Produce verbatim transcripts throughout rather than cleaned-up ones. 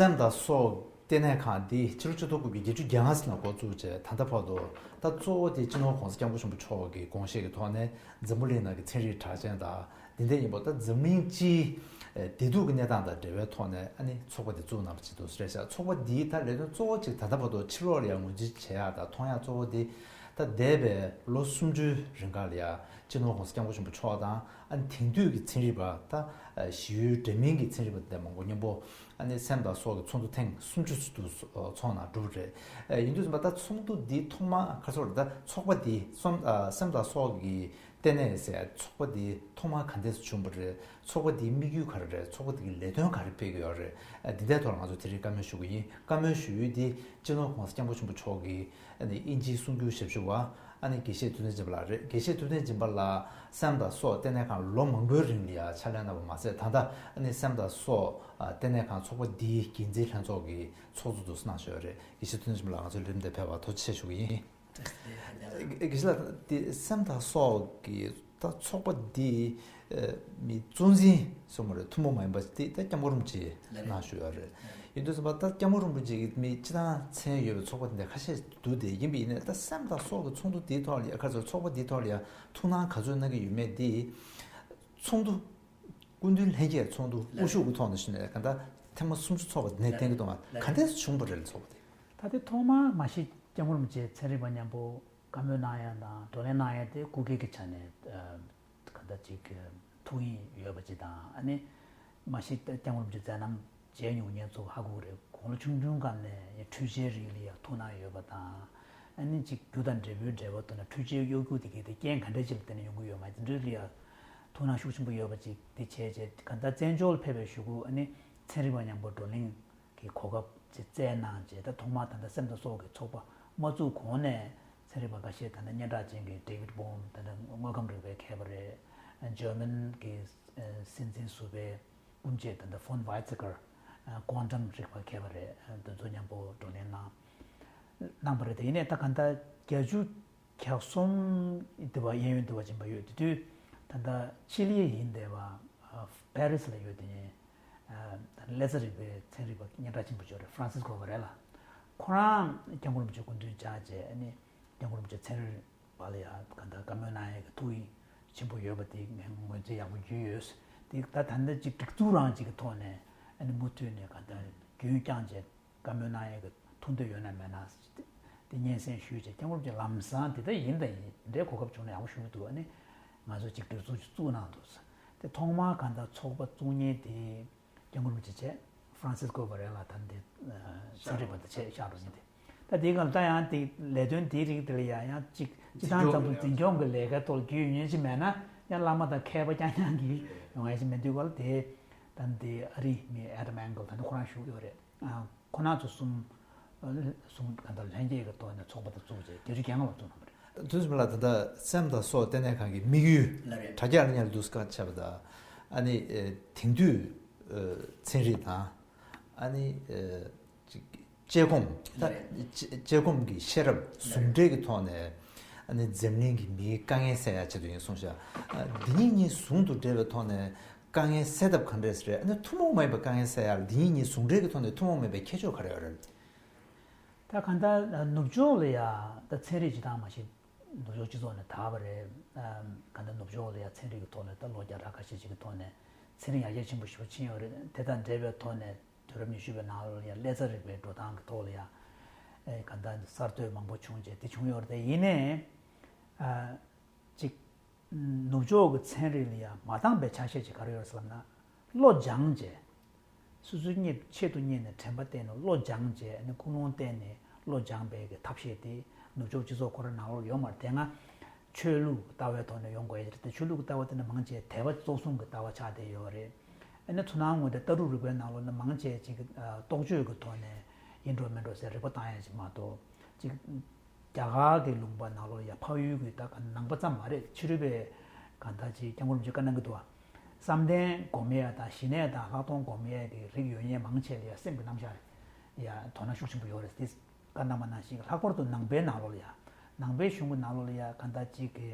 སེམས་དང་སྲོག་ལྟེ་གནས་ཁང་འདི་ཕྱི་ལོ་ཆིག་སྟོང་དགུ་བརྒྱ་བརྒྱད་ཅུ་གྱ་ལྔ་ལ་འགོ་བཙུགས་བྱས། ད་ལྟ་བར་དུ་ད་གཙོ་བོ་དེ་སྤྱི་ནོར་༸གོང་ས་༸སྐྱབས་མགོན་ཆེན་པོ་མཆོག་གི་དགོངས་བཞེད་ཀྱི་ཐོག་ནས་འཛམ་བུ་གླིང་ནང་གི་ཚན་རིག་གྲགས་ཅན་དང་། འདི་འདྲ་ཡིན་པ་ད་འཛམ་གླིང་སྤྱིའི་བདེ་སྡུག་གི་གནས་སྟངས་དང་འབྲེལ་བའི་ཐོག་ནས་ཨ་ནི་ཚོགས་པ་འདི་བཙུགས་གནང་བ་ཅིག་འདུག་ཟེར་ཤག་ཚོགས་པ་འདིའི་ད་ལས་དོན་གཙོ་བོ་ཅིག་ད་ལྟ་བར་དུ་ཕྱི་ལོགས་ལ་ཡང་ངོས་འཛིན་བྱེད་ཡག་དང་མཐོང་ཡག་གཙོ་བོ་འདི་ད་འདས་པའི་ལོ་སུམ་ཅུའི་རིང་ག་ལ་ཡ་སྤྱི་ནོར་༸གོང་ས་༸སྐྱབས་མགོན་ཆེན་པོ་མཆོག་དང་། ཨ་ནི་དེང་དུས་ཀྱི་ཚན་རིག་པ་ད་ཞི་གཡོལ་འདྲ་མིན་གྱི་ཚན་རིག་པ་དེ་མང་པོ་མཉམ་པོ་ཨ་ནི་སེམས་དང་སྲོག་གི་ཚོགས་འདུ་ཐེངས་སུམ་ཅུ་སོ་དྲུག་ཚོགས་གནང་གྲུབ་རེད། ཡིན་དུས་ཙམ་པ་ད་ཚོགས་འདུ་འདི་ཐོག་མ་ག་ཚོད་རེད། ད་ཚོགས་པ་འདི་སེམས་ཨ་སེམས་དང་སྲོག་གི་ལྟེ་གནས་ཟེར་ཚོགས་པ་འདི་ཐོག་མ་ག་འདྲས་སུ་བྱུང་བ་རེད། ཚོགས་པ་འདིའི་དམིགས་ཡུལ་ག་རེ་རེད། ཚོགས་པ་འདི་གི་ལས་དོན་ག་རེ་སྤེལ་གྱི་ཡོད་རེད། འདི་འདྲའི་ཐོག་ལ་ང་ཚོ་དེ་རིང་བཀའ་མོལ་ཞུ་གི་ཡིན། བཀའ་མོལ་ཞུ་ཡུལ་འདི་སྤྱི་ནོར་༸གོང་ས་༸སྐྱབས་མགོན་ཆེན་པོ་མཆོག་གིས་ཨ་ནི་དབྱིན་ཇིའི་གསུང་སྒྱུར་ཞབས་ཞུ་བ་ཨ་ནི་དགེ་བཤེས་ཐུབ་བསྟན་སྦྱིན་པ་ལགས་རེད། དགེ་བཤེས་ཐུབ་བསྟན་སྦྱིན་པ་ལགས་སེམས་དང་སྲོག་ལྟེ་གནས་ཁང་ལོ་མང་པོའི་རིང་ལ་ཡ་ཕྱག་ལས་གནང་བ་མ་ཟད། ད་ལྟ་ཨ་ནི་སེམས་དང་སྲོག་ལྟེ་གནས་ཁང་ཚོགས་པ་འདིའི་འགན་འཛིན་ལྷན་ཚོགས་ཀྱི་ཚོགས་གཙོ་དུ་གནང་བཞག་ཡོད་རེད། དགེ་བཤེས་ཐུབ་བསྟན་སྦྱིན་པ་ལགས་ང་ཚོའི་ལས་རིམ་དེ་ཕེབས་པར་ཐུགས་རྗེ་ཆེ་ཞུ་གི་ཡིན། དགེ་བཤེས་ལགས། དེ་སེམས་དང་སྲོག་གི་ད་ཚོགས་པ་འདི་མི་གཙོ་འཛིན་སོང་བ་རེད། ཐུན་མོང་མ་ཡིན་པ་དེ་ད་སྐྱབས་མགོན་རིན་པོ་ཆེ་གནང་བཞུགས་ཡོད་རེད། ཡིན་དུས་ཙམ་པ་ད་སྐྱབས་མགོན་རིན་པོ་ཆེ་གི་མི་སྤྱི་དང་མཚན་ཡོད་པའི་ཚོགས་པ་དེ་འདྲ་ཁ་ཤས་འདུག་དེ་ཡིན་པ་ཡིན་ནའི་ད་སེམས་དང་སྲོག་གི་ཚོགས་འདུ་འདིའི་ཐོག་ལ་ཡ་ག་ཚོད་ཚོགས་པ་འདིའི་ཐོག་ལ་ཡ་ཐུགས་སྣང་ག་ཚོད་གནང་གི་ཡོད་མེད་འདི་ཚོགས་འདུ་སྐུ་མདུན་ལྷན་རྒྱས་ཚོགས་འདུ་དབུ་བཞུགས་ཀྱི་ཐོག་ནས་ཞུས་ནས་ག་ད་ཐེངས་མ་སུམ་ཅུ་ཚོགས་པ་འདི་ནས་བསྟན་གྱི་འདུག་ང་ག་འདྲས་བྱུང་བ་རེད་ཚོགས་པ་དེ། ད་ལྟའི་ཐོག་མར་མ་གཞི་སྐྱབས་མགོན་རིན་པོ་ཆེ་ཚན་རིག་པ་མཉམ་པོ་བཀའ་མོལ་གནང་ཡ་དང་བགྲོ་གླེང་གནང་ཡ་དེ་སྐུ་སྒེར་གྱི་ཆ་ནས་གང་ལྟར་ཅིག་ཐུགས་དབྱིངས་ཡོད་པ་ཅིག་དང་། ཨ་ནི་མ་གཞི་སྐྱབས་མགོན་རིན་པོ་ཆེ་མཛད་རྣམ་མཇལ་མྱོང་མཁན་ཚོ་ཧ་གོ་གི་རེད། དགུང་ལོ་ཆུང་ཆུང་སྒང་ནས་འཕྲུལ་ཆས་རིགས་ལ་ཡ་ཐུགས་སྣང་ཡོད་པ་དང་། ཨ་ནི་ཅིག་རྒྱུ་དང་འབྲས་བུའི་འབྲེལ་བ་དང་ན་འཕྲུལ་ཆས་གཡོ་སྒྱུ་དེ་གའི་དེ་རྐྱེན་ག་འདྲ་ཅིག་ལ་བརྟེན་ནས་ཡོང་གི་ཡོད་མ་རེད། དེ་འདྲ་ལ་ཡ་ཐུགས་སྣང་ཤུགས་ཆེན་པོ་ཡོད་པ་ཅིག་དེ་བྱས་རྗེས་གང་ལྟར་བཙན་བྱོལ་ལ་ཕེབས་པའི་གཞུག་གུ་ཨ་ནི་ཚན་རིག་པ་མཉམ་པོ་བགྲོ་གླེང་གི་གོ་སྐབས་ཅིག་བསྩལ་གནང་རྗེས། ད་ཐོག་མར་ད་ལྟ་སེམས་དང་སྲོག་གི་ཚོགས་པ་མ་བཙུགས་གོང་ནས་ཚན་རིག་པ་འགའ་ཤས་ད་ལྟ་སྙན་གྲགས་ཅན་གྱི་David Bohm ད་ལྟ་དངོས་ཁམས་རིག་པའི་མཁས་པ་རེད། འཇར་མན་གྱི་སྲིད་འཛིན་ཟུར་པའི་སྤུན་མཆེད་ད་ལྟ་Von Weizsäcker ཀོན་ཊམ་རིག་པ་མཁས་པ་རེད། དེ་ཚོ་མཉམ་པོ་བགྲོ་གླེང་གནང་གནང་བ་རེད། དེ་ཡིན་ནའི་ད་ག་འདྲ་བརྒྱད་ཅུ་གྱ་གསུམ་དེ་བ་གཡས་གཡོན་དེ་བ་ཕྱིན་པ་ཡོད། དེ་དུས་ད་ལྟ་ཆི་ལི་ཡིན་བསྡད་པ་ཕ་རི་སི་ལ་ཡོད་དེ་ནས་ཨ་ལེ་ཙར་རིག་པའི་ཚན་རིག་པ་སྙན་གྲགས་ཆེན་པོ་ཅིག་ཡོད་རེད། Francisco Varela། ཁོ་རང་སྐྱབས་མགོན་རིན་པོ་ཆེ་སྐུ་མདུན་བཅར་རྗེས་ཨ་ནི་སྐྱབས་མགོན་རིན་པོ་ཆེ་ཚན་རིག་པ་ལ་ཡ་ག་འདྲ་བཀའ་མོལ་གནང་ཡས་ཀྱི་ཐུགས་དབྱིངས་ཆེན་པོ་ཡོད་པ་དེ་ངས་ངོས་འཛིན་ཡག་པོ་བརྒྱུད་ཡོད། དེ་ད་ད་ལྟ་ཅིག་སྒྲིག་འཛུགས་རང་ཅིག་གི་ཐོག་ནས་ཨ་ནི་མུ་མཐུད་ནས་ག་འདྲ་རྒྱུན་བསྐྱངས་བྱས། བཀའ་མོལ་གནང་ཡས་ཀྱི་ཐུགས་འདོད་ཡོད་ན་མེད་ན་དེ་སྙན་སེང་ཞུས་བྱས། སྐྱབས་མགོན་རིན་པོ་ཆེ་ལམ་སང་དེ་ལྟར་ཡིན་དང་ཡིན་འདྲའི་གོ་སྐབས་བྱུང་ན་ཡག་པོ་ཞུ་གི་འདུག་ཨ་ནི་ང་ཚོ་ཅིག་སྒྲིག་འཛུགས་ཅིག་བཙུགས་གནང་འདུག་དེ་ཐོག་མར་གང་ལྟར་ཚོགས་པ་བཙུགས་མཁན་དེ་སྐྱབས་མགོན་རིན་པོ་ཆེ་བྱས། Francisco Varela ད་འདི་ཚན་རིག་པ་དང་བྱས་བཞག་འགྲོ་མཁན་དེ། ད་དེའི་སྒང་ལ་ད་ཡང་དེ་ལས་དོན་དེའི་རིགས་དེ་ལ་ཡང་ཡང་ཅིག་སྤྱི་བཏང་འཛམ་བུ་འཛིན་སྐྱོང་གི་ལས་ཀའི་ཐོག་ལ་རྒྱུས་ཡོད་མཁན་ཅིག་མེད་ན་ཡང་བླ་མ་དང་མཁས་པ་རྐྱང་རྐྱང་གིས་ཡོང་ཡ་ཅིག་མེད་དུས་སྒང་ལ་དེ། ད་འདི་ཨ་རིའི་མི་Adam Engel ད་འདི་ཁོ་རང་བཞུགས་ཡོད་རེད། ཨ་ཁོ་རང་ཚོ་གསུམ་ཨ་གསུམ་གང་ལྟར་ལྷན་རྒྱས་ཀྱི་ཐོག་ནས་ཚོགས་པ་དེ་བཙུགས་རྗེས་བརྒྱད་ཅུ་གྱ་ལྔ་ལ་བཙུགས་གནང་བ་རེད། དུས་ཚོད་ལ་ད་ལྟ་སེམས་དང་སྲོག་ལྟེ་གནས་ཁང་གི་དམིགས་ཡུལ་ལ་རེད། དྲ་རྒྱ་ལ་ཉར་འདུག་སྐད་ཆ་བ་དང་། ཨ་ནི་ཨེ་དེང་དུས་ཨེ་ཚན་རིག་དང་། ཨ་ནི་ཨེ་ཅིག་དཔྱད་སྒོམ། ད་ལ་རེད། དཔྱད་དཔྱད་སྒོམ་གྱི་ཤེས་རབ་ཟུང་འབྲེལ་གྱི་ཐོག་ནས་ཨ་ནི་འཛམ་གླིང་གི་མིའི་དཀའ་ངལ་སེལ་ཡ་ཆེད་དུ་ཡིན་གསུངས་ཤག་ཨ་འདི་གཉིས་གཉིས་ཟུང་དུ་འབྲེལ་བའི་ཐོག་ནས་དཀའ་ངལ་སེལ་ཐབས་ག་འདྲས་རེད། ཨ་ནི་ཐུན་མོང་མ་ཡིན་པའི་དཀའ་ངལ་སེལ་ཡ་ལ་འདི་གཉིས་གཉིས་ཟུང་འབྲེལ་གྱི་ཐོག་ནས་ཐུན་མོང་མ་ཡིན་པའི་ཁྱད་ཆོས་ག་རེ་ཡོད་རེད། ད་གང་ལྟར་ནུབ་ཕྱོགས་ལ་ཡ་ད་ཚན་རིག་སྤྱི་བཏང་མ་གཞི་ནུབ་ཕྱོགས་སྤྱི་ཚོགས་ནས་དར་བ་རེད། ཨམ་གང་ལྟར་ནུབ་ཕྱོགས་ལ་ཡ་ཚན་རིག་གི་ཐོག་ནས་ད་ལོ་བརྒྱ་ཕྲག་ཁ་ཤས་ཤིག་གི་ཐོག་ནས་ཚན་རིག་ཡར་རྒྱས་ཆེན་པོ་ཞེ་པོ་ཕྱིན་ཡོད་རེད། དེ་དང་འབྲེལ་བའི་ཐོག་ནས་དུས་རབས་ཉི་ཤུ་པའི་ནང་ལོགས་ལ་ཡ་ལེ་ཙར་རིག་པའི་འགྲོ་སྟངས་ཀྱི་ཐོག་ལ་ཡ་ཨེ་གང་ལྟར་གསར་གཏོད་མང་པོ་བྱུང་རྗེས་དེ་བྱུང་ཡོད་རེད། དེ་ཡིན་ནའི་ཨ་ཅིག་ནུབ་ཕྱོགས་ཀྱི་ཚན་རིག་ལ་ཡ་མ་འདང་པའི་ཆ་ཤས་ཅིག་ག་རེ་ཡོད་རེད་ཟེར་ལབ་ན། བློ་སྦྱངས་བྱས། སོ་སོའི་གཉེར་ཆེད་དུ་གཉེར་ནས་དྲན་པ་བསྟེན་ནས་བློ་སྦྱངས་བྱས་ནས་ཀུན་སློང་བསྟེན་ནས་བློ་སྦྱངས་པའི་གི་ཐབས་ཤེས་དེ་ནུབ་ཕྱོགས་སྤྱི་ཚོགས་ཁོ་རང་ནང་ལོགས་ཡོད་མ་རེད། དེ་སྔ་ཆོས་ལུགས་ཀྱི་ལྟ་བའི་ཐོག་ནས་ཡོང་དགོས་ཡ་རེད་དེ། ཆོས་ལུགས་ཀྱི་ལྟ་བ་དེ་ནི་མང་ཆེ་དད་པ་གཙོ་བཟུང་གི་ལྟ་བ་ཆགས་བསྡད་ཡོད་རེད། ཨ་ནི་མཚོ་སྣ་ངོས་དེ་ལྟ་གྲུབ་རིག་པའི་ནང་ལོགས་ནི་མང་ཆེ་ཅིག་གི་ཨ་རྟོག་དཔྱོད་ཀྱི་ཐོག་ནས་ཡིན་འགྲོ་མིན་འགྲོ་ཟེར་རིག་པ་བཏང་ཡ་ཅིག་མ་གཏོགས་ཅིག་རྒྱ་གར་གྱི་ལུང་པ་ནང་ལོགས་ལ་ཡ་འཕགས་ཡུལ་གྱི་ད་ག་ནང་པ་ཙམ་མ་རེད། ཕྱི་རོལ་པའི་གང་ལྟར་ཅིག་སྐྱབས་མགོན་རིན་པོ་ཆེས་བཀའ་གནང་གི་འདུག་བ། བསམ་གཏན་སྒོམ་ཡས་དང་ཞི་གནས་དང་ལྷག་མཐོང་སྒོམ་ཡས་ཀྱི་རིགས་ཡོད་མཁན་མང་ཆེ་ལ་ཡ་སེམས་ཀྱི་རྣམ་གཞག་ཡ་དོ་སྣང་ཤུགས་ཆེན་པོ་ཡོད་རེད། དེ་བཀའ་གནང་བ་ནང་བཞིན་ལྷག་པར་དུ་ནང་པའི་ནང་ལོགས་ལ་ཡ་ནང་པའི་གཞུང་གི་ནང་ལོགས་ལ་ཡ་གང་ལྟར་ཅིག་གི་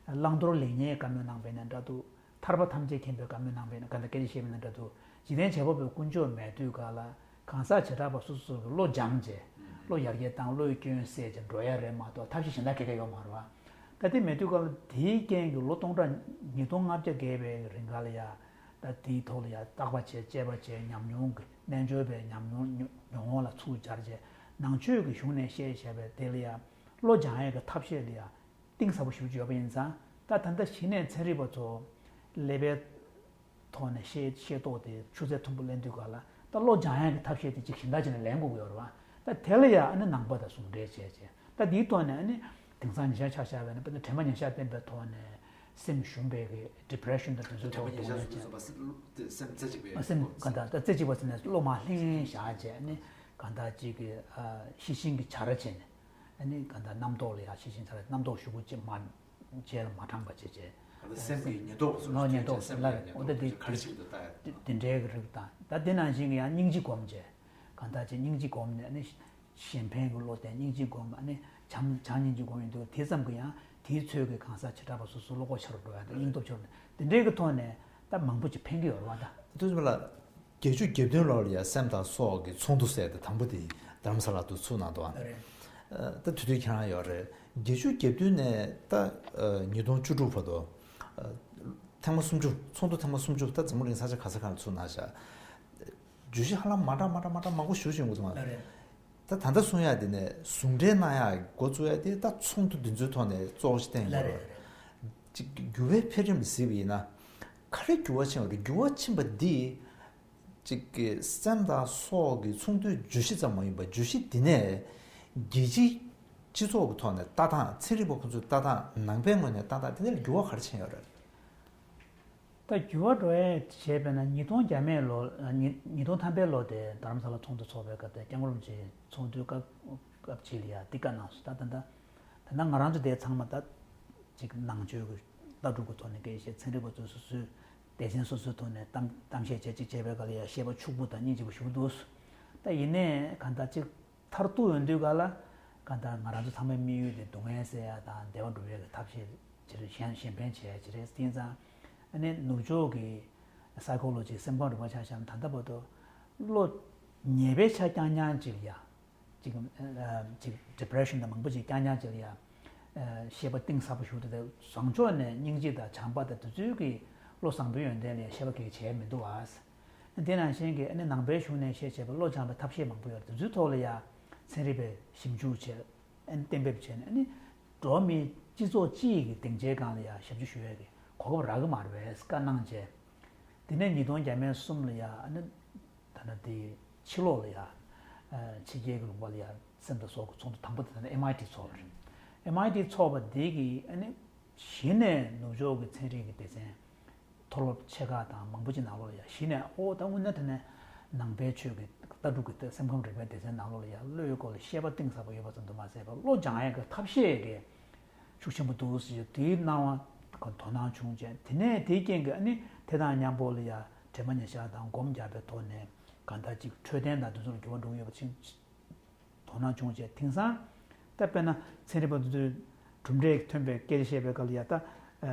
བླང་དོར་ལེགས་ཉེས་བཀའ་མོལ་གནང་བས་ན་འདྲ་འདུག་ཐར་པ་ཐམས་ཅད་མཁྱེན་པའི་བཀའ་མོལ་གནང་བས་ན་གང་ལྟར་སྐད་ཆ་བཤད་པས་ན་འདྲ་འདུག་འཇིག་རྟེན་བྱེད་པ་པོའི་དཀོན་མཆོག་མེད་དུས་ག་ལ་ གང་ཟག་བྱེ་བྲག་པ་སོ་སོ་སོ་གི་བློ་སྦྱངས་བྱས། བློ་ཡར་རྒྱས་བཏང་། བློའི་སྐྱོན་སེལ་བྱས་འགྲོ་ཡ་རེད་མ་གཏོགས་ཐབས་ཤེས་གཞན་དག་ག་གེ་ཡོད་མ་རེད་བ། ད་དེ་མེད་དུས་སྐབས་ལ་དེའི་རྐྱེན་གྱིས་ལོ་སྟོང་ཕྲག་ཉིས་སྟོང་ལྔ་བརྒྱ་བརྒལ་བའི་རིང་ག་ལ་ཡ། ད་དེའི་ཐོག་ལ་ཡ་བརྟག་པ་བྱས། དཔྱད་པ་བྱས། ཉམས་མྱོང་གི་རྣལ་འབྱོར་པའི་ཉམས་མྱོང་ཉོན་ཡོང་ལ་ཚུར་སྦྱར་བྱས། ནང་ཆོས་ཀྱི་གཞུང་ནས་བཤད་བཞག་པའི་དེ་ལ་ཡ་བློ་སྦྱང་ཡས་ཀྱི་ཐབས་ཤེས་ལ་ཡ་གཏིང་ཟབ་པོ་ཞེ་པོ་ཅིག་ཡོད་པ་ཡིན་ཙང་། ད་ད་ལྟ་གཞི་ནས་ཚན་རིག་པ་ཚོ་ཀླད་པའི་ཐོག་ནས་ཤེས་ཤེས་རྟོགས་དེ་ཆུ་ཚད་མཐོན་པོ་ལེན་དུས་སྐབས་ལ། ད་བློ་སྦྱང་ཡས་ཀྱི་ཐབས་ཤེས་དེ་ཅིག་གཞན་དག་ཅིག་ནས་ལེན་དགོས་ཀྱི་ཡོད་རེད་བ། ད་དེ་ལ་ཡ་ཨ་ནི་ནང་པ་དང་ཟུང་འབྲེལ་བྱས་བྱས། ད་འདིའི་ཐོག་ནས་ཨ་ནི་དེང་སང་ཉེ་ཆར་ཆ་བཞག་པ་ཡིན་ན། དཔེར་ན་དྲན་པ་ཉེར་ཞག་བསྟེན་པའི་ཐོག་ནས་སེམས་ཞུམ་པའི་གི་ཌི་པི་རེ་ཤན་དང་དེ་ཚོའི་ཐོག་དྲན་པ་ཉེར་ཞག་སོ་སོ་བ་སེམས་རྩེ་གཅིག་པའི། སེམས་གང་ལྟར་ད་རྩེ་གཅིག་པ་ཟེར་ནས་བློ་མར་ལྷིང་བཞག་བྱས། ཨ་ནི་གང་ལྟར་ཅིག་གི་ཤེས་བཞིན་གྱི་བྱ་ར་བྱས་ནས། ཨ་ནི་གང་ལྟར་རྣམ་རྟོག་ལ་ཡང་ཤེས་བཞིན་བྱ་ར། རྣམ་རྟོག་ཞུ་སྒོ་ཅིག་མ་རྗེས་ལ་མ་འབྲངས་པ་བྱས་བྱས། ད་སེམས་ཀྱི་ཉེན་རྟོག་པ་སོགས། ནོར་ཉེན་རྟོག་སེམས་ལ་ཀྱི་ཉེན་འོ་ད་རྟོག་དེ་པ་ག་རེ་ཞིག་ཏུ་ལྟ་ཡ། དེ་འདྲའི་གི་རིགས་དང་། ད་དེ་ནང་བཞིན་གྱི་ཡང་སྙིང་རྗེ་སྒོམ་བྱས། གང་ལྟར་ཅིག་སྙིང་རྗེ་སྒོམ་ནས། ཨ་ནི་གཞན་ཕན་གྱི་བློ་བསྟེན། སྙིང་རྗེ་སྒོམ། ཨ་ནི་བྱམས་བྱམས་སྙིང་རྗེ་སྒོམ་ཡོང་དུས་དེ་ཙམ་གྱི་ཡང་དེའི་ཚོད་ཀྱིས་གང་ཟག་བྱེ་བྲག་པ་སོ་སོ་བློ་ཁོག་ཆེ་རུ་འགྲོ་ཡ་དང་། སྙིང་སྟོབས་ཆེ་རུ། དེ་འདྲའི་གི་ཐོག་ནས་ད་མང་པོ་ཅིག་ཕན་གྱི་ཡོད་རེད་བ་ད། དུས་ཚོད་ལ། བརྒྱད་ཅུ་གྱ་བདུན་ལོ་ལ་ཡ་སེམས་དང་སྲོག་གི་ཚོགས་འདུ་ཟེར་དེ་དང་པོ་དེ་རྡ་རམ་ས་ལ་དུ་ཚུགས་གནང་འདུག་ཨ། རེད། ཨ། ད་དུས་དུས་ཁྱེད་རང་ཡོད་རེད། བརྒྱད་ཅུ་གྱ་བདུན་ནས་ད་ཨ་ཉིས་སྟོང་བཅུ་དྲུག་བར་དུ། ཨ། ཐེངས་མ་སུམ་ཅུ། ཚོགས་འདུ་ཐེངས་མ་སུམ་ཅུ་ད་འཛམ་བུ་གླིང་ས་ཆ་ག་ས་ག་ལ་ཚུགས་གནང་བཞག་བརྗོད་གཞི་ཧ་ལམ་མ་འདྲ་མ་འདྲ་མ་འདྲ་མང་པོ་ཞེ་པོ་ཅིག་ཡོང་གི་འདུག་ཨ། རེད། ད་ད་ལྟ་གསུང་ཡག་དེ་ནས་ཟུང་འབྲེལ་གནང་ཡག་འགོ་བཙུགས་ཡག་དེ་ད་ཚོགས་འདུ་འདི་ཚོའི་ཐོག་ནས་གཙོ་བོ་ཞིག་བསྟན་ཡོད་རེད། རེད། ཅིག་འགྱུར་བའི་འཕེལ་རིམ་གཟིགས་པ་ཡིན་ན། ག་རེ་འགྱུར་བ་ཕྱིན་པ་རེད། འགྱུར་བ་ཕྱིན་པ་འདི། ཅིག་གི་སེམས་དང་སྲོག་གི་ཚོགས་འདུའི་བརྗོད་གཞི་ཙམ་མ་ཡིན་པར། བརྗོད་གཞི་འདི་ནས་རྒྱལ་སྤྱིའི་སྤྱི་ཚོགས་ཀྱི་ཐོག་ནས་ལྟ་སྟངས། ཚན་རིག་པ་ཁོ་ཚོའི་ལྟ་སྟངས། ནང་པའི་ངོས་ནས་ལྟ་སྟངས། དེ་ནས་འགྱུར་བ་ག་རེ་ཕྱིན་ཡོད་རེད། ད་འགྱུར་བ་འགྲོ་ཡས་བྱས་པས་ན། ཉིས་སྟོང་བརྒྱ་མེད་ལོ། ཉིས་ཉིས་སྟོང་ཐམ་པའི་ལོ་དེ་རྡ་རམ་ས་ལ་ཚོགས་འདུ་ཚོགས་པའི་སྐབས་དེ། སྐྱབས་མགོན་རིན་པོ་ཆེ་ཚོགས་འདུའི་སྐབས་སྐབས་གཅིག་ལ་ཡ་འདི་བཀའ་གནང་སོང་། ད་ད་ད་ད་ང་རང་ཚོ་དེ་ཚང་མ་ད་ཅིག་ནང་ཆོས་ཀྱི་ལྟ་གྲུབ་ཀྱི་ཐོག་ནས་སྐད་བཤད། ཚན་རིག་པ་ཚོས་སོ་སོའི་སྡེ་ཚན་སོ་སོའི་ཐོག་ནས་གཏམ་གཏམ་བཤད་བྱས། ཅིག་བྱས་པའི་སྐབས་ལ་ཡ་བཤད་པ་ཕྱུག་པོ་དང་སྙིང་རྗེ་པོ་ཞེ་པོ་འདུག། ད་ཡིན་ནའི་གང་ལྟར་ཅིག་མཐར་གཏུགས་ཡོང་དུས་ག་ལ། གང་ལྟར་ང་རང་ཚོ་ཚང་མའི་དམིགས་ཡུལ་དེ་སྡུག་བསྔལ་སེལ་ཡ་དང་བདེ་བ་སྒྲུབ་ཡ་གི་ཐབས་ཤེས་ཅིག་རེད། གཞན་གཞན་ཕན་བྱེད་ཡ་ཅིག་རེད། དེ་ཡིན་ཙང་ཨ་ནི་ནུབ་ཕྱོགས་ཀྱི་སའི་ཁོ་ལོ་ཇི། སེམས་ཁམས་རིག་པ་ཆ་བཞག་ན། ད་ལྟ་བར་དུ་བློ་ཉེས་པའི་ཆ་རྐྱང་རྐྱང་ཅིག་ལ་ཡ། ཅིག་ཨ་ཅིག་ཌི་པི་རེ་ཤན་དང་མང་པོ་ཅིག་རྐྱང་རྐྱང་ཅིག་ལ་ཡ། ཨ་ཤེས་པ་གཏིང་ཟབ་པོ་ཞིག་ཏུ། དེ་བཟང་ཕྱོགས་ནས་སྙིང་རྗེ་དང་བྱམས་པ་དང་དེ་ཚོའི་གི་བློ་བཟང་པོའི་ཡོན་ཏན་ལ་ཡ་ཤེས་པ་ག་གེ་བྱས་མི་འདུག་བ། དེ་ནང་བཞིན་གྱི་ཨ་ནི་ནང་པའི་གཞུང་ནས་བཤད་བྱས་པ་བློ་སྦྱང་བའི་ཐབས་ཤེས་མང་པོ་ཡོད་རེད། དེ་ཚོའི་ཐོག་ལ་ཡ་ཚན་རིག་པས་ཞིབ་འཇུག་བྱས། ཨ་ནི་གཏན་འབེབས་བྱས་ནས། ཨ་ནི་འགྲོ་བ་མིའི་སྤྱི་ཚོགས་སྤྱི་ཡི་གི་སྡིངས་ཆའི་སྒང་ལ་ཡ་ཞབས་ཞུ་ཞུ་ཡས་ཀྱི་གོ་སྐབས་རག་གི་མ་རེད་པས་བཀའ་གནང་བྱས། དེ་ནས་ཉིས་སྟོང་བརྒྱ་མེད་གསུམ་ལ་ཡ། ཨ་ནི་ད་ནི་དེ་ཕྱི་ལོགས་ལ་ཡ། ཨ་ཕྱི་རྒྱལ་གྱི་ལུང་པ་ལ་ཡ་སེམས་དང་སྲོག་གི་ཚོགས་འདུ་དང་པོ་དེ་ད་ནི་ཨེམ་ཨའི་ཊི་ཚོགས་པ་རེད། ཨེམ་ཨའི་ཊི་ཚོགས་པ་འདི་གིས་ཨ་ནི་གཞི་ནས་ནུབ་ཕྱོགས་ཀྱི་ཚན་རིག་གི་སྡེ་ཚན། མཐོ་སློབ་ཆེ་ཁག་དང་མང་པོ་ཅིག་ནང་ལོགས་ལ་ཡ་གཞི་ནས། ཨོ་ད་དངོས་གནས་དྲང་གནས་ནང་པའི་ཆོས་ཀྱི་ལྟ་གྲུབ་ཀྱི་སེམས་ཁམས་རིག་པའི་སྡེ་ཚན་ནང་ལོགས་ལ་ཡ་བློའི་སྐོར་ལ་ཤེས་པ་གཏིང་ཟབ་པོ་ཡོད་པ་ཙམ་དུ་མ་ཟད་པར། བློ་སྦྱང་ཡས་ཀྱི་ཐབས་ཤེས་ཀྱི་ཤུགས་ཆེན་པོ་འདུག་ཟེར། དེའི་སྣང་བ་དོ་སྣང་བྱུང་བྱས། དེ་ནས་དེའི་རྐྱེན་གྱིས་ཨ་ནི་དེ་དང་མཉམ་པོ་ལ་ཡ་དྲན་པ་ཉེར་ཞག་དང་སྒོམ་རྒྱག་པའི་ཐོག་ནས་གང་ལྟར་ཅིག་འཕྲོད་བསྟེན་དང་དེ་ཚོར་འགྱུར་བ་འགྲོ་གི་ཡོད་པ་ཅིག་དོ་སྣང་བྱུང་བྱས། དེང་སང་ད་དཔེར་ན་ཚན་རིག་པ་དེ་ཚོས་གྲུབ་འབྲས་ཐོན་པའི་སྐད་ཆ་བཤད་པའི་སྐབས་ལ་ཡ། ད་ཨ་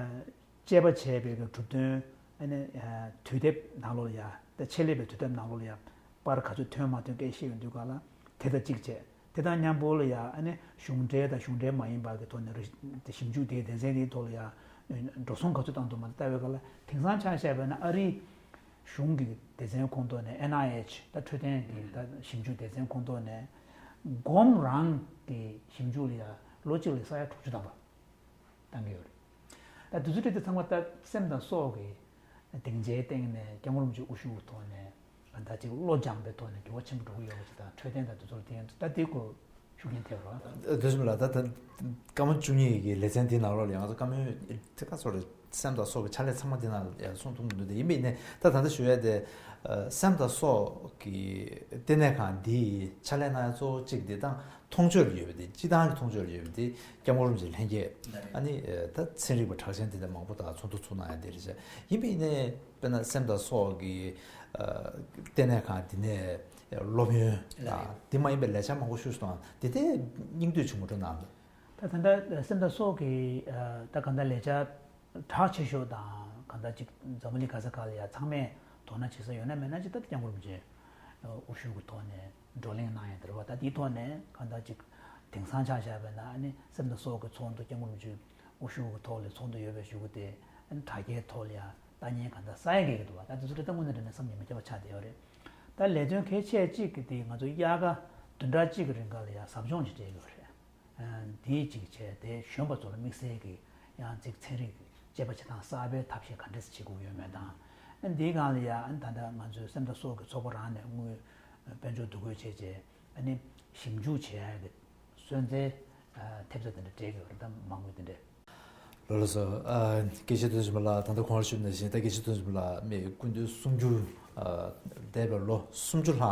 དཔྱད་པ་བྱས་པའི་གི་གྲུབ་དོན། ཨ་ནི་ཨ་དུས་དེབ་ནང་ལོགས་ལ་ཡ། ད་ཆེད་ལས་པའི་དུས་དེབ་ནང་ལོགས་ལ་ཡ་པར་ག་ཚོད་ཐོན་མ་ཐོན་སྐད་བཤད་ཡོང་དུས་ག་ལ། དེ་དང་གཅིག་བྱས། དེ་དང་མཉམ་པོ་ལ་ཡ་ཨ་ནི་གཞུང་འབྲེལ་དང་གཞུང་འབྲེལ་མ་ཡིན་པ་གི་ཐོག་ནས་རེ་ཞིབ་འཇུག་དེའི་སྡེ་ཚན་དེའི་ཐོག་ལ་ཡ་འགྲོ་སོང་ག་ཚོད་བཏང་འདུག་མ་ལྟ་བའི་སྐབས་ལ། དེང་སང་ཆ་བཞག་པ་ཡིན་ན་ཨ་རིའི་གཞུང་གི་སྡེ་ཚན་ཁོངས་གཏོགས་ནས། ཨེན་ཨའི་ཨེཆ། ད་འཕྲོད་བསྟེན་གྱི་ད་ཞིབ་འཇུག་སྡེ་ཚན་ཁོངས་གཏོགས་ནས་སྒོམ་རང་གི་ཞིབ་འཇུག་ལ་ཡ་ལོ་གཅིག་ལ་ས་ཡ་དྲུག་ཅུ་བཏང་བ་བཏང་གི་ཡོད་རེད། ད་དུས་ཚོད་དེ་ཚང་མ་ད་སེམས་དང་སྲོག་གི་སྡིངས་ཆའི་སྟེང་ནས་སྐྱབས་མགོན་རིན་པོ་ཆེའི་དབུ་བཞུགས་ཐོག་ནས་ད་ཅིག་བློ་སྦྱངས་པའི་ཐོག་ནས་འགྱུར་བ་ཆེན་པོ་འགྲོ་གི་ཡོད་པ་ཅིག་དང་། འཕྲོད་བསྟེན་དང་དེ་ཚོར་བརྟེན། ད་དེ་སྐོར་ཤུགས་རྐྱེན་ཐེབས་རོགས། དེ་ཚོ་ལ་ད་ད་སྐར་མ་བཅུ་གཉིས་ཀྱི་ལེ་ཚན་འདི་ནང་ལོགས་ལ་ཡང་ང་ཚོ་བཀའ་མོལ་དེ་ག་ཚོད་རེད། སེམས་དང་སྲོག་གི་ཕྱག་ལས་ཚང་མ་འདི་ནང་ཡང་གསུང་ཐུབ་མི་འདུག་དེ་ཡིན་པ་ཡིན་ནའི་ད་ད་ལྟ་ཞུ་ཡ་དེ། ཨ་སེམས་དང་སྲོག་གི་ལྟེ་གནས་ཁང་འདིའི་ཕྱག་ལས་གནང་ཡ་གཙོ་བོ་གཅིག་འདི་དང་མཐོང་ཆོས་ལ་ཡོད་པ་དེ། སྤྱི་བཏང་གི་མཐོང་ཆོས་ལ་ཡོད་པ་དེ་སྐྱབས་མགོན་རིན་པོ་ཆེ་ལྷན་རྒྱས། ཨ་ནི་ད་ཚན་རིག་པ་གྲགས་ཅན་དེ་འདྲ་མང་པོ་དང་ཚོགས་འདུ་ཚུགས་གནང་ཡ་དེ་རེད་བྱས། ཡིན་པ་ཡིན་ནའི་དཔེར་ན་སེམས་དང་སྲོག་གི་ཨ་ལྟེ་གནས་ཁང་འདི་ནས་སློབ་ཡོན་དང་འདི་མ་ཡིན་པའི་ལས་འཆར་མང་པོ་ཞུས་སོང་། དེ་དེ་སྙིང་བསྡུས་བྱུང་མ་འགྲོ་གནང་འདུག་ད་ད་ལྟ་སེམས་དང་སྲོག་གི་ཨ་ད་གང་ལྟར་ལས་འཆར་གྲགས་ཆེ་ཤོས་དང་། གང་ལྟར་ཅིག་འཛམ་བུ་གླིང་ག་ས་ག་ལ་ཡ་ཚང་མས་དོ་སྣང་བྱེད་ས་ཡོད་ན་མེད་ན་ཅིག་ད་སྐྱབས་མགོན་རིན་པོ་ཆེ་ དབུ་བཞུགས་ཀྱི་ཐོག་ནས་བགྲོ་གླེང་གནང་ཡ་དེ་རེད་བ། ད་དེའི་ཐོག་ནས་གང་ལྟར་ཅིག་དེང་སང་ཆ་བཞག་པ་ཡིན་ན་ཨ་ནི་སེམས་དང་སྲོག་གི་ཚོགས་འདུ། སྐྱབས་མགོན་རིན་པོ་ཆེ་དབུ་བཞུགས་ཀྱི་ཐོག་ལ་ཚོགས་འདུ་ཡོད་པའི་གཞུག་གུ་དེ་ཨ་ནི་དྲ་རྒྱའི་ཐོག་ལ་ཡང་ལྟ་མཁན་གང་ལྟར་ས་ཡ་བརྒལ་གྱི་འདུག་བ། ད་དེ་ཚོ་དེ་ལྟ་དངོས་གནས་དྲང་གནས་བསམ་གྱིས་མི་ཁྱབ་པ་ཆགས་བསྡད་ཡོད་རེད། ད་ལས་དོན་གལ་ཆེ་གཅིག་གི་དེ་ང་ཚོ་དབྱར་ཁ་བདུན་ཕྲག་གཅིག་གི་རིང་ག་ལ་ཡང་ཟབ་སྦྱོང་ཞིག་སྤྲད་ཡོད་རེད། དེའི་གཅིག་བྱས་ཏེ་གཞོན་པ་ཚོ་ལ་དམིགས་བསལ་གྱི་ཡང་ཅིག་ཚན་རིག་དཔྱད་པ་བྱེད་སྟངས་གསར་པའི་ཐབས་ཤེས་ག་འདྲས་བྱེད་དགོས་ཡོད་མེད་དང་། འདིའི་སྒང་ལ་ཡང་ད་ལྟ་ང་ཚོའི་སེམས་དང་སྲོག་གི་ཚོགས་པ་རང་ནས་དངུལ་དཔལ་འབྱོར་བསྡུ་འགོད་བྱས་རྗེས་ཨ་ནི་ཞིབ་འཇུག་བྱེད་ཡ་གི་གསོལ་ཚིགས་ཐེབས་རྩ་དེ་འདྲ་སྤྲད་ཀྱི་ཡོད་རེད། ད་མང་པོ་དེ་འདྲས། ལགས་སོ། ཨ། དགེ་བཤེས་དོན་གྲུབ་ལགས། ད་ལྟ་གོང་ལ་ཞུས་པ་ནང་བཞིན་ད་དགེ་བཤེས་དོན་གྲུབ་ལགས་མི་སྐུ་མདུན་གསུམ་བཅུ། ཨ། འདས་པའི་ལོ་སུམ་ཅུ་ལྷག་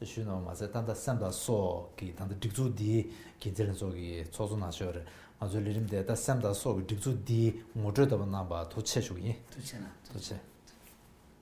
བཞུགས་གནང་བ་མ་ཟད། ད་ལྟ་སེམས་དང་སྲོག་གི་ད་ལྟ་སྒྲིག་འཛུགས་འདིའི་འགན་འཛིན་ལྷན་ཚོགས་ཀྱི་ཚོགས་གཙོ་གནང་བཞུགས་རེད། ང་ཚོའི་ལས་རིམ་དེ་ད་སེམས་དང་སྲོག་གི་སྒྲིག་འཛུགས་འདིའི་ངོ་སྤྲོད་ལྟ་བུ་གནང་བར་ཐུགས་རྗེ་ཆེ་ཞུ་གི་ཡིན། ཐུགས་རྗེ་གནང་། ཐུགས་རྗེ་ཆེ།